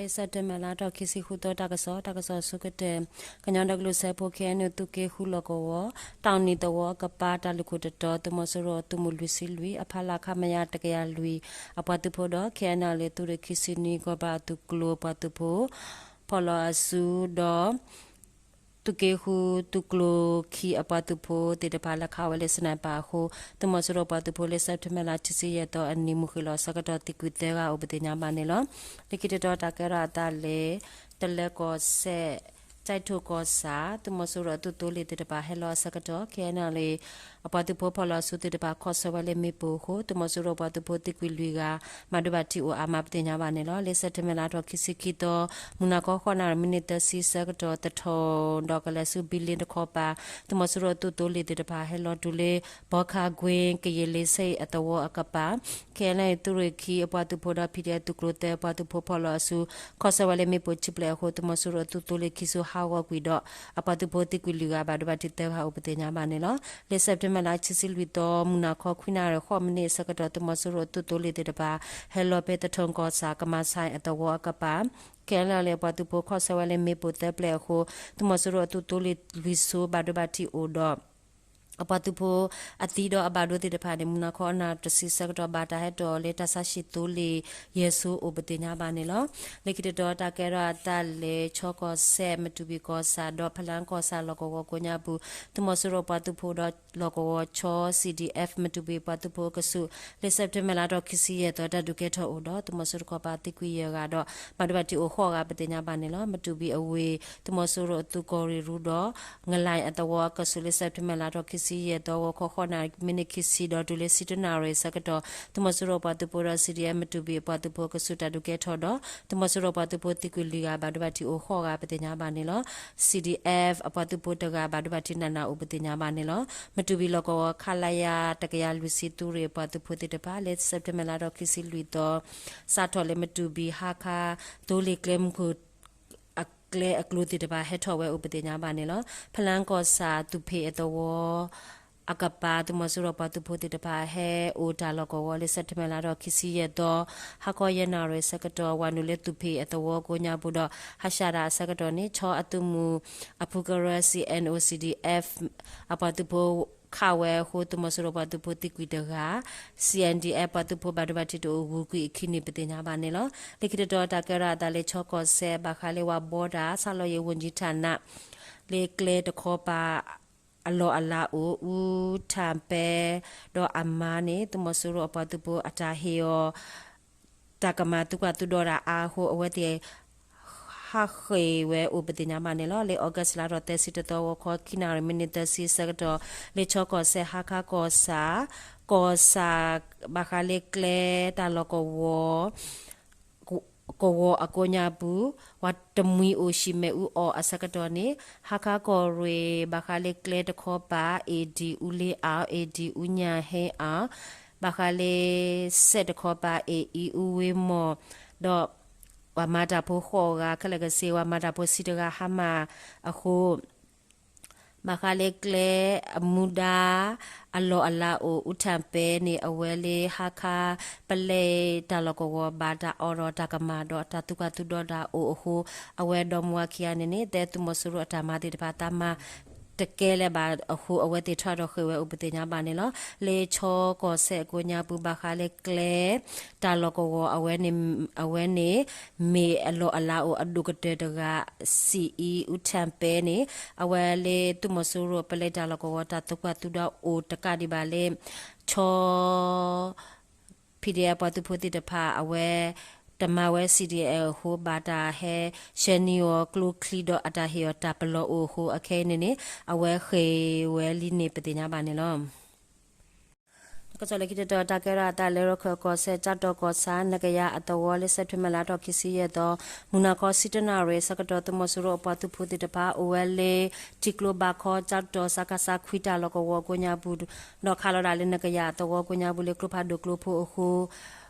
လၢစဲးပထ့ဘၢၣ်လါထီၣ်ခံဆံဃုသီတၢ်ကစီၣ်, တၢ်ကစီၣ်အဆိကတၢၢ်, ကညီဒီကလုာ်စၢဖှိၣ် ခဲအံၤန့ၣ် သုးက့ဃုလီၢ်ကဝီၤ တၢ်နံၣ်သဝီအကပၤ တၢ်လုၢ်ခိၣ်တတီၤ သုးမီၤစိရိၤသုးမုၢ်လွံၢ်ဆံလွံၢ် အဖီလာ် ခမရ တကယၤလွံၢ် အပှၤသုးဖိဒီး ခဲအံၤန့ၣ်လၢသုးရ့ၣ်ခံဆံနွံ ကီၢ်ပယီၤသုးကျိၤပှၤသုးဖိ ဖီၣ်လီၤအစုဒီး သုးက့ဃုသုးကျိၤခံအပှၤသုးဖိသ့ၣ်တဖၣ် လဲၤခးဝဲလၢ sniper အဃိ သုးမီၤစိရိၤပှၤသုးဖိလၢစဲးပထ့ဘၢၣ်လါခံဆံယဲၢ်သီအနံၤ မုၢ်ဃ့ၢ်လီၤအဆၢကတီၢ် သံကွံာ်သၢဂၤအိၣ်ပသ့ၣ်ညါဘၣ်န့ၣ်လီၤ. လၢခံတတီၤတၢ်ကဲထီၣ်အသးလၢ တလၢကီၢ်စဲၣ် ကၠဲးထိၣ်ကီၢ်ဆၣ် သုးမီၤစိရိၤအသုးသိလ့ၣ်သ့ၣ်တဖၣ်ဟဲလီၤအဆၢကတီၢ် ခဲအံၤန့ၣ်လၢ အပှၤသုးဖိဖီၣ်လီၤအစုသ့ၣ်တဖၣ် ခီၣ်ဆၢဝဲလၢမ့ၣ်ပိၢ်အဃိ သုးမီၤစိရိၤပှၤသုးဖိသံကွံာ်လွံၢ်ဂၤ ဘၣ်ဒိဘၣ်ထံးအိၣ်အါမးပသ့ၣ်ညါဘၣ်န့ၣ်လီၤ. လၢစဲးပထ့ဘၢၣ်လါထီၣ်ခံဆံခံသီ မုၢ်နၤခီဃိးနၣ်ရံၣ်မံးနံးသၢဆံဆၢကတီၢ် သထူၣ် ဒီးကလဲၤဆူဘံလ့တခီပၤ သုးမီၤစိရိၤအသုးသိလ့ၣ်သ့ၣ်တဖၣ် ဟဲလီၤတုၤလၢ ဘီခါကွ့ ကယံာ်လ့ဆ့ၣ်အသဝီအကပၤ ခဲအံၤန့ၣ် သုးရ့ၣ်ခံအပှၤသုးဖိဒီး PDF သုးကျိၤသၢ အပှၤသုးဖိဖီၣ်လီၤအစု ခီၣ်ဆၢဝဲလၢမ့ၣ်ပိၢ်ထံပျဲၢ်အဃိ သုးမီၤစိရိၤအသုးသိလ့ၣ်ခံဆူဟးဂီၤကွံာ်ဒီး အပှၤသုးဖိသံကွံာ်လွံၢ်ဂၤ ဘၣ်ဒိဘၣ်ထံးသၢဂၤအိၣ်ပသ့ၣ်ညါဘၣ်န့ၣ်လီၤ. လၢစဲးပထ့ဘၢၣ်လါခံဆံလွံၢ်သီ မုၢ်နၤခီခွံနၣ်ရံၣ်ဃိးမံးနံးအဆၢကတီၢ် သုးမီၤစိရိၤအသုးသိလ့ၣ်သ့ၣ်တဖၣ် ဟဲလီၤဖဲသထူၣ်ကီၢ်ဆၣ် ကမၤဆဲးအသဝီအကပၤ ခဲအံၤန့ၣ်လၢအပှၤသုးဖိခီၣ်ဆၢဝဲလၢမ့ၣ်ပိၢ်သၢပျဲၢ်အဃိ သုးမီၤစိရိၤအသုးသိလ့ၣ်လွံၢ်ဆံဘၣ်ဒိဘၣ်ထံးအိၣ်ဒီး အပှၤသုးဖိအသံဒီးအဘၣ်ဒိသ့ၣ်တဖၣ်န့ၣ် မုၢ်နၤခီအနၣ်တဆံဆၢကတီၢ် ဘၣ်တၢ်ဟဲထီၣ်လၢတၢ်ဆါဟံၣ်သိလ့ၣ်ယဲၢ်ဆံအိၣ်ပသ့ၣ်ညါဘၣ်န့ၣ်လီၤ. လၢခံတတီၤတၢ်ကဲထီၣ်အသးလၢ ခၠီကီၢ်စဲၣ် မတူၢ်ဘံၣ်ကီၢ်ဆၣ်ဒီး ဖလါကီၢ်ဆၣ်လီၢ်ကဝီၤကိးညါပူၤ သုးမီၤစိရိၤပှၤသုးဖိဒီးလီၢ်ကဝီၤခၠီ CDF မတူၢ်ဘံၣ်ပှၤသုးဖိအကဆူး လၢစဲးပထ့ဘၢၣ်လါထီၣ်ခံဆံယဲၢ်သီ တၢ်ဒုးကဲထီၣ်အိၣ်ဒီး သုးမီၤစိရိၤတခီပၤသံကွံာ်ယဲၢ်ဂၤဒီး ဘၣ်ဒိဘၣ်ထံးအိၣ်ဃိးဂၤပသ့ၣ်ညါဘၣ်န့ၣ်လီၤ. မတူၢ်ဘံၣ်အဝ့ၢ် သုးမီၤစိရိၤအသုးကီၢ်ရ့ၣ်ရူဒီး ငလၢၢ်အသဝီအကဆူး လၢစဲးပထ့ဘၢၣ်လါထီၣ်ခံဆံယဲၢ်သီ ဂီၤခီဃိးနၣ်ရံၣ်မံးနံးခံဆံဒီးတုၤလၢဆံတၢနၣ်ရံၣ်အဆၢကတီၢ် သုးမီၤစိရိၤပှၤသုးဖိဒီး CDF မတူၢ်ဘံၣ်အပှၤသုးဖိအကဆူး တၢ်ဒုးကဲထီၣ်ဒီး သုးမီၤစိရိၤပှၤသုးဖိသံကွံာ်လွံၢ်ဂၤ ဘၣ်ဒိဘၣ်ထံးအိၣ်ဃိးဂၤပသ့ၣ်ညါဘၣ်န့ၣ်လီၤ. CDF အပှၤသုးဖိတဂၤ ဘၣ်ဒိဘၣ်ထံးနးနးအိၣ်ပသ့ၣ်ညါဘၣ်န့ၣ်လီၤ. မတူၢ်ဘံၣ်လီၢ်ကဝီၤ ခလရ တကယၤလွံၢ်ဆံ သုးရ့ၣ်အပှၤသုးဖိသ့ၣ်တဖၣ် လၢစဲးပထ့ဘၢၣ်လါထီၣ်ခံဆံလွံၢ်သီ စးထီၣ်လၢမတူၢ်ဘံၣ်ဟါခါ သိလ့ၣ်ကျဲမုၢ်ခိၣ် အကျဲအကျိၤသ့ၣ်တဖၣ် ဟဲထီၣ်ဝဲအိၣ်ပသ့ၣ်ညါဘၣ်န့ၣ်လီၤ. ဖလါကီၢ်ဆၣ် သူၣ်ဖ့ၣ်အသဝီ အကပၤ သုးမီၤစိရိၤပှၤသုးဖိသ့ၣ်တဖၣ် ဟဲအိၣ်တၢ်လီၢ်ကဝီၤ လၢစဲးပထ့ဘၢၣ်လါထီၣ်ခံဆံယဲၢ်သီ ဟါခီယဲၢ်နၣ်ရံၣ်အဆၢကတီၢ် ဝၤနုာ်လၢသူၣ်ဖ့ၣ်အသဝီကိးညါပူၤဒီး ဟးရှဲတၢ်အဆၢကတီၢ်န့ၣ် ခၠီအသုးမုၢ်အဖုကရၢ စီၣ်အဲၣ်အဲၣ်အိၣ် စီၣ်ဒံၣ်အဲၣ် အပှၤသုးဖိခးဝဲအဃိ သုးမီၤစိရိၤပှၤသုးဖိသံကွံာ်တဂၤ စီၣ်အဲၣ်ဒံၣ်အဲၣ် ပှၤသုးဖိဘၣ်ဒိဘၣ်ထံးတအိၣ် ဂုၤကွံာ်အခံန့ၣ် ပသ့ၣ်ညါဘၣ်န့ၣ်လီၤ. လၢခံတတီၤတၢ်ကဲထီၣ်အသးလၢ ခၠီကီၢ်စဲၣ် ဘၣ်ဃးလၢဝၤဘီတၢ် ဆၣ်လီၤယံၤဝူၤကၠံထၣ်နး လၢကျဲတခီပၤ အလီၢ်အလၤအိၣ် အူထၣ်ပဲ ဒီးအမါန့ၣ် သုးမီၤစိရိၤအပှၤသုးဖိအတၢ်ဟ့ၣ်အီၤ တၢ်ကမၤသုးကွၢ်သုးဒီးတၢ်အါအဃိ အဝဲသ့ၣ် ဟးဃ့ၢ်ဝဲအိၣ်ပသ့ၣ်ညါဘၣ်န့ၣ်လီၤ. လၢအီကူးလါထီၣ်သၢဆံတသီ ဂီၤခီခံနၣ်ရံၣ်မံးနံးသၢဆံအဆၢကတီၢ် လၢခၠီကီၢ်စဲၣ် ဟါခါကီၢ်ဆၣ် ကီၢ်ဆၣ် ဘၣ်ဃးလၢကျဲတၢ်လီၢ်ကဝီၤ ကဝီၤအကိးညါပူၤ ဝၤတမှံၤအိၣ်ဟံၣ်မ့ၣ်အူအီၣ်အဆၢကတီၢ်န့ၣ် ဟါခါကီၢ်ရ့ၣ် ဘၣ်ဃးလၢကျဲတခီပၤ အ့ၣ်ဒံၣ်အူလ့အီၣ် အ့ၣ်ဒံၣ်အူညၣ်ဟ့အီၣ် ဘၣ်ဃးလၢစဲးတခီပၤ အ့ၣ်အံၤအူဝ့မီၢ် ဒီး ပှၤမၤတၢ်ဖိဃိးဂၤ ခဲလၢာ်ကဆ့ ပှၤမၤတၢ်ဖိဆံတဂၤဟါမၢ်အဃိ ဘၣ်ဃးလၢကျဲအမူဒါ အလီၢ်အလၤအိၣ် အူထၣ်ပဲန့ၣ် အဝဲလၢဟါခါ ပလဲတၢ်လီၢ်ကဝီၤ ဘၣ်တၢ်အီၣ်ဒီးတၢ်ကမၣ်ဒီးတၢ်သူၣ်ကွၢ်သူၣ်ဒီးတၢ်အိၣ်အဃိ အဝဲဒီမါဝၤခံဂၤန့ၣ်န့ၣ် သဲသုးမီၤစိရိၤအတၢ်မၤသ့ၣ်တဖၣ် သးမၤ တကဲလၢၤဘၣ်အဃိ အဝဲသ့ၣ်ထီၣ်ဒီးဃ့ၢ်ဝဲအိၣ်ပသ့ၣ်ညါဘၣ်န့ၣ်လီၤ. လၢခၠီကီၢ်စဲၣ်အကိးညါပူၤ ဘၣ်ဃးလၢကျဲ တၢ်လီၢ်ကဝီၤ အဝဲန့ၣ် အဝဲန့ၣ် မ့ၢ်အလီၢ်အလၤအိၣ်အဒိၣ်ကတၢၢ်တဂၤ စံးအံၤ အူထၣ်ပဲန့ၣ် အဝဲလၢသုးမီၤစိရိၤပလဲတၢ်လီၢ်ကဝီၤ တၢ်သူၣ်ကွၢ်သူၣ်ဒီးအိၣ်တကးဒံးဘၣ်လၢ ခၠီ PDF ပှၤသုးဖိသ့ၣ်တဖၣ် အဝဲတမၤဝဲ CDF အဃိ ဘၣ်တၢ်ဟဲဆှၢန့ၢ်အီၤကျိချံဒီးအတၢ်ဟ့ၣ်အီၤတၢ်ပလီၢ်အိၣ်အဃိ အခဲအံၤန့ၣ်န့ၣ် အဝဲဃ့ၢ်ဝဲလံန့ၣ် ပသ့ၣ်ညါဘၣ်န့ၣ်လီၤ. တၢ်ကစီၣ်လၢခံတတီၤ တၢ်ကဲထီၣ်အသးလၢ ရခၢၣ်ကီၢ်စဲၣ် ကၠီတီၢ်ကီၢ်ဆၣ် နကယၤအသဝီ လၢစဲးပထ့ဘၢၣ်လါထီၣ်ခံဆံယဲၢ်သီ မုၢ်နၤခီဆံတၢနၣ်ရံၣ်အဆၢကတီၢ် သုးမီၤစိရိၤအပှၤသုးဖိသ့ၣ်တဖၣ် အိၣ်ဝဲလၢ ထံကျိဘးခီ ကၠီတီၢ် စကစ ခွံတၢ်လီၢ်ကဝီၤအကိးညါပူၤ ဒီးခးလီၤဒၣ်လၢနကယၤအသဝီကိးညါပူၤလၢ ကျိဖးဒိၣ်ကျိဖိအဃိ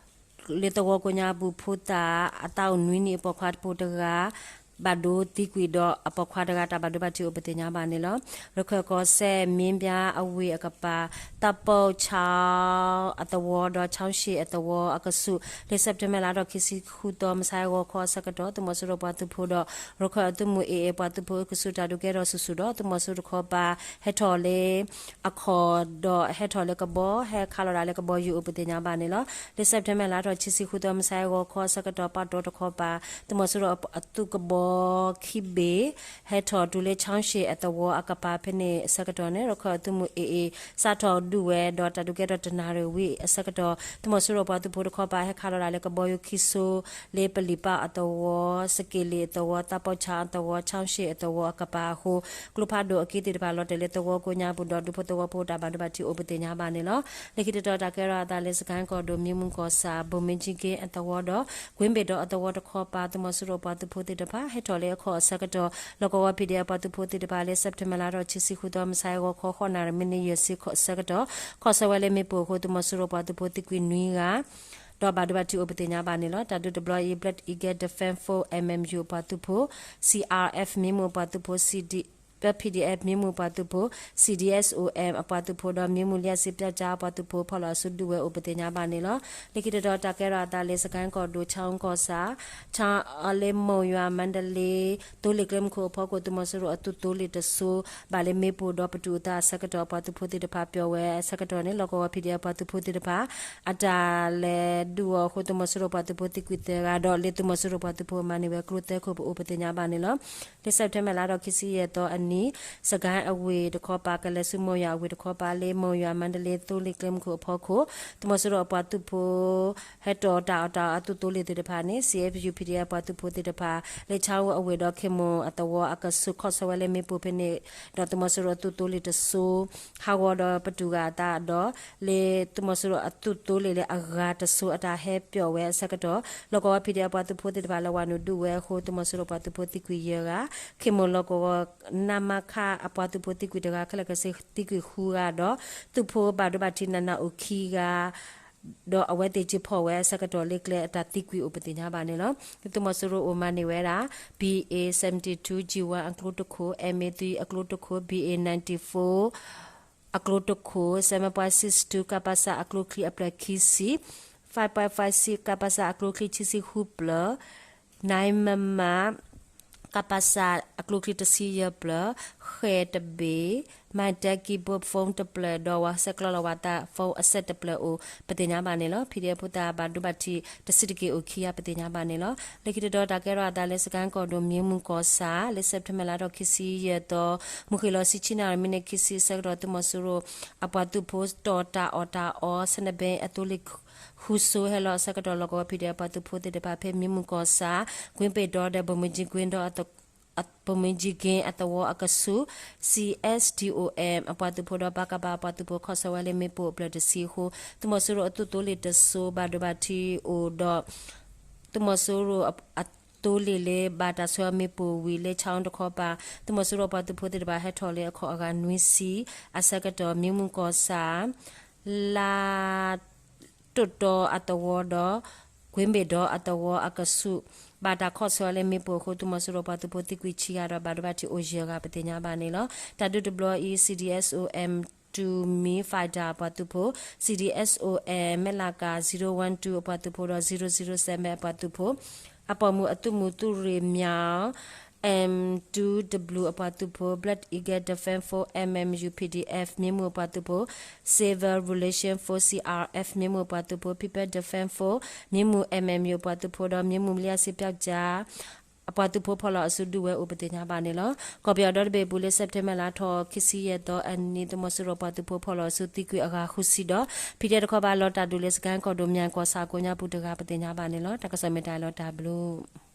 လၢသဝီကိးညါပူၤ ဖိသၣ်အသးအိၣ်နွံနံၣ်အပိာ်ခွါတဖိတဂၤ ဘၣ်ဒိသံကွံာ်ဒီးအပိာ်ခွါတဂၤတၢ်ဘၣ်ဒိဘၣ်ထံးအိၣ်ပသ့ၣ်ညါဘၣ်န့ၣ်လီၤ. ရခၢၣ်ကီၢ်စဲၣ် မ့ၢ်ဘၠါအဝ့ၢ်အကပၤ တၢ်ပိာ်ဆၣ်အသဝီဒီး ဆၣ်ရှ့ၣ်အသဝီအကဆူး လၢ September လါထီၣ်ခံဆံဃုသီ မုၢ်ဆါဟဲဂီၤခီအဆၢကတီၢ် သုးမီၤစိရိၤပှၤသုးဖိဒီး ရခၢၣ်အသုးမုၢ် A A ပှၤသုးဖိအုၣ်ကဆူၣ်တၢ်ဒုးကဲထီၣ်ဆူၣ်ဆူၣ်ဒီး သုးမီၤစိရိၤတခီပၤ ဟဲထီၣ်လၢ အခီၣ်ဒီးဟဲထီၣ်လၢကဘီ ဟဲခးလီၤဒၣ်လၢကဘီယူၤအိၣ်ပသ့ၣ်ညါဘၣ်န့ၣ်လီၤ. လၢ September လါထီၣ်ခံဆံဃုသီ မုၢ်ဆါဟဲဂီၤခီအဆၢကတီၢ် ပာ်တီၤတခီပၤ သုးမီၤစိရိၤအသုးကဘီခံဘ့ၣ် ဟဲထီၣ်တုၤလၢ ဆၣ်ရှ့ၣ်အသဝီအကပၤဖဲန့ၣ်အဆၢကတီၢ်န့ၣ် ရခၢၣ်အသုးမုၢ် A A စးထီၣ်ဒုးဝဲဒီးတၢ်ဒုးကဲထီၣ်တနၣ်ရံၣ်ဝံၤအဆၢကတီၢ် သုးမီၤစိရိၤပှၤသုးဖိတခီပၤ ဟဲခးလီၤဒၣ်လၢကဘီယူၤခံစိ လၢပလံာ်ပၣ်အသဝီ, စက့လ့ၣ်အသဝီ, တၢ်ပိာ်ဆၣ်အသဝီ, ဆၣ်ရှ့ၣ်အသဝီအကပၤအဃိ ကျိဖးဒိၣ်အက့သ့ၣ်တဖၣ်လီၤတဲာ်လၢသဝီကိးညါပူၤဒီး ဒူဖိသဝီဖိတၢ်ဘၣ်ဒိဘၣ်ထံးအိၣ်ပသ့ၣ်ညါဘၣ်န့ၣ်လီၤ. လၢခံတတီၤတၢ်ကဲထီၣ်အသးလၢ စကဲၣ်ကီၢ်ဒိၣ် မံမုၢ်ကီၢ်ဆၣ် ဘိၣ်မ့ၢ်ကၠံက့အသဝီဒီး ကွ့ဘ့ၣ်ဒီအသဝီတခီပၤ သုးမီၤစိရိၤပှၤသုးဖိသ့ၣ်တဖၣ် ဟဲထီၣ်လၢအခီၣ်အဆၢကတီၢ် လီၢ်ကဝီၤ P D F ပှၤသုးဖိသ့ၣ်တဖၣ်လၢ September လါထီၣ်ခံဆံဃုသီ မုၢ်ဆါဟဲဂီၤခီ ဃိးနၣ်ရံၣ်မံးနံးယဲၢ်ဆံခီၣ်အဆၢကတီၢ် ခီၣ်ဆၢဝဲလၢမ့ၣ်ပိၢ်အဃိ သုးမီၤစိရိၤပှၤသုးဖိသံကွံာ်နွံဂၤ ဒီးဘၣ်ဒိဘၣ်ထံးအိၣ်ပသ့ၣ်ညါဘၣ်န့ၣ်လီၤ. တၢ်ဒုးတဘျီအံၤ Black Eagle Defense Force M M U အပှၤသုးဖိ, C R F မံမုၢ်အပှၤသုးဖိ, C D P D F မံမုၢ်အပှၤသုးဖိ, C D S O M အပှၤသုးဖိဒီး မံမုၢ်လံာ်စ့ပျၢ်ကၠါအပှၤသုးဖိ ဖီၣ်လီၤအစုဒုးဝဲအိၣ်ပသ့ၣ်ညါဘၣ်န့ၣ်လီၤ. လၢခံတတီၤတၢ်ကဲထီၣ်အသးလၢ စကဲၣ်ကီၢ်ဒိၣ် ဆၣ်ကီၢ်ဆၣ် ဆၣ်အီၤလၢမိၢ်ယွၤ မါဒလ့ သိလ့ၣ်ကျဲမုၢ်ခိၣ်အဖီခိၣ် သုးမီၤစိရိၤအသုးသိလ့ၣ်တစိၤ ဘၣ်လၢမ့ၣ်ပိၢ်ဒီးပတုာ်အသးအဆၢကတီၢ် အပှၤသုးဖိသ့ၣ်တဖၣ်ပျီၢ်ဝဲအဆၢကတီၢ်န့ၣ် လီၢ်ကဝီၤ P D F ပှၤသုးဖိသ့ၣ်တဖၣ် အတၢ်လဲၤဒုးအီၤအဃိ သုးမီၤစိရိၤပှၤသုးဖိသံကွံာ်သၢဂၤဒီး လၢသုးမီၤစိရိၤပှၤသုးဖိမၤန့ၢ်ဝဲကျိသၢခိၣ်ပအိၣ်ပသ့ၣ်ညါဘၣ်န့ၣ်လီၤ. လၢ September လါထီၣ်ခံဆံယဲၢ်သီအနံၤ စကဲၣ်အဝ့ၢ်တခီပၤ ကလဲၤဆူမိၢ်ယွၤအဝ့ၢ်တခီပၤ လၢမိၢ်ယွၤ မါဒလ့ သိလ့ၣ်ကျဲမုၢ်ခိၣ်အဖီခိၣ် သုးမီၤစိရိၤအပှၤသုးဖိ ဟဲတီၣ်တၢ်အီၣ်တၢ်အီအသုးသိလ့ၣ်သ့ၣ်တဖၣ်န့ၣ် C F U P D F ပှၤသုးဖိသ့ၣ်တဖၣ် လၢဆၣ်အူအဝ့ၢ်ဒီး ခ့ၢ်မိၣ်အသဝီအကဆူး ခီၣ်ဆၢဝဲလၢမ့ၣ်ပိၢ်ဖဲန့ၣ် ဒီးသုးမီၤစိရိၤအသုးသိလ့ၣ်တစိၤ ဟးဂီၤဒီးပတုာ်ဃာ်အသးဒီး လၢသုးမီၤစိရိၤအသုးသိလ့ၣ်လၢအဂၤတစိၤအတၢ်ဟဲပျီၢ်ဝဲအဆၢကတီၢ် လီၢ်ကဝီၤ P D F ပှၤသုးဖိသ့ၣ်တဖၣ်လဲၤဝဲနုာ်ဒုးဝဲအဃိ သုးမီၤစိရိၤပှၤသုးဖိသံကွံာ်ယဲၢ်ဂၤ, ခ့ၢ်မိၣ်လီၢ်ကဝီၤ နမခ အပှၤသုးဖိသံကွံာ်တဂၤ ခဲလၢာ်ခဲဆ့သံကွံာ်ဃုဂၤဒီး သုးဖိဘၣ်ဒိဘၣ်ထံးနးနးအိၣ်ခံဂၤ ဒီးအဝဲသ့ၣ်က့ၤဖီၣ်ဝဲအဆၢကတီၢ်လၢကျဲအတၢ်သံကွံာ်အိၣ်ပသ့ၣ်ညါဘၣ်န့ၣ်လီၤ. သုးမီၤစိရိၤအိၣ်မၤန့ၢ်ဝဲဒၣ် B A seventy-two G one အကျိတခိၣ်, M A three အကျိတခိၣ်, B A ninety-four အကျိတခိၣ်, seven point six two ကပစ အကျိချံအဖျၢၣ်ခံဆံ, five point five six ကပစ အကျိချံခံဆံဃုဖျၢၣ်, nine mm ကပစ အကျိချံတဆံယဲၢ်ဖျၢၣ်, ဃဲၣ်တဘ့ၣ်, Mytel keyboard phone တဖျၢၣ်ဒီး ဝၤဆဲးကျိးလီၤဝၤသး phone အစဲးတဖျၢၣ်အိၣ်ပသ့ၣ်ညါဘၣ်န့ၣ်လီၤ. P D F ဖိသၣ်ဘၣ်ဒိဘၣ်ထံးတဆံးတက့ၢ်အိၣ်ခံဂၤပသ့ၣ်ညါဘၣ်န့ၣ်လီၤ. လၢခံတတီၤတၢ်ကဲထီၣ်အသးလၢ စကဲၣ်ကီၢ်ဒိၣ် မံမုၢ်ကီၢ်ဆၣ် လၢ September လါထီၣ်ခံဆံယဲၢ်သီ မုၢ်ဃ့ၢ်လီၤဆံဆံနၣ်ရံၣ်မံးနံးခံဆံအဆၢကတီၢ် သုးမီၤစိရိၤအပှၤသုးဖိတီၣ်တၢ်အီၣ်တၢ်အီ ဆဲနဘဲအသိလ့ၣ် ဃုစိဟဲလီၤအဆၢကတီၢ် လီၢ်ကဝီၤ P D F အပှၤသုးဖိသ့ၣ်တဖၣ် ဖဲမံမုၢ်ကီၢ်ဆၣ် ကွ့ဘ့ၣ်ဒီဒီး ဘိၣ်မုၢ်ကၠံက့အသဝီအကဆူး C S D O M အပှၤသုးဖိဒီး ပကဖ အပှၤသုးဖိ ခီၣ်ဆၢဝဲလၢမ့ၣ်ပိၢ်အဖျၢၣ်တဆံအဃိ သုးမီၤစိရိၤအသုးသိလ့ၣ်တစိၤ ဘၣ်ဒိဘၣ်ထံးအိၣ်ဒီး သုးမီၤစိရိၤအသိလ့ၣ်လၢဘၣ်တၢ်ဆှၢမ့ၣ်ပိၢ်ဝံၤလၢ ဆၣ်အူတခီပၤ သုးမီၤစိရိၤအပှၤသုးဖိသ့ၣ်တဖၣ် ဟဲထီၣ်လၢအခီၣ်အဂၤနွံဆံအဆၢကတီၢ် မံမုၢ်ကီၢ်ဆၣ် လါ တိၣ်တီအသဝီဒီး ကွ့ဘ့ၣ်ဒီအသဝီအကဆူး ဘၣ်တၢ်ခီၣ်ဆၢလၢမ့ၣ်ပိၢ်အဃိ သုးမီၤစိရိၤပှၤသုးဖိသံကွံာ်ဆံဂၤဒီး ဘၣ်ဒိဘၣ်ထံးအိၣ်ယဲၢ်ဂၤပသ့ၣ်ညါဘၣ်န့ၣ်လီၤ. တၢ်ဒုးတဘျီအံၤ C D S O M two Mi Fighter အပှၤသုးဖိ, C D S O M မဲၣ်လးကၤ zero one two အပှၤသုးဖိဒီး zero zero seven အပှၤသုးဖိ အပိာ်မုၣ်အသုးမုၢ်သုးရ့ၣ်မၠၣ် M two W အပှၤသုးဖိ, Black Eagle Defense Force M M U P D F မံမုၢ်အပှၤသုးဖိ, Civil Relation Force C R F မံမုၢ်အပှၤသုးဖိ, People Defense Force မံမုၢ် M M U အပှၤသုးဖိဒီး မံမုၢ်လံာ်စ့ပျၢ်ကၠါ အပှၤသုးဖိဖီၣ်လီၤအစုဒုးဝဲအိၣ်ပသ့ၣ်ညါဘၣ်န့ၣ်လီၤ. ကီၢ်ပယီၤဒီတဘ့ၣ်အပူၤလၢ September လါထီၣ်ခံဆံယဲၢ်သီအနံၤ သုးမီၤစိရိၤပှၤသုးဖိဖီၣ်လီၤအစုသံကွံာ်အဂၤဃုဆံဒီး ဖံးဒဲးတခီပၤလီၤတၢ်ဒုးလၢ စကဲၣ်ကီၢ်ဒိၣ် မၠဲၣ်ကီၢ်ဆၣ်ကိးညါပူၤတဂၤပသ့ၣ်ညါဘၣ်န့ၣ်လီၤ. တၢ်ကစီၣ်မ့ၢ်တၢ်လီၤတၢ်ဘျုး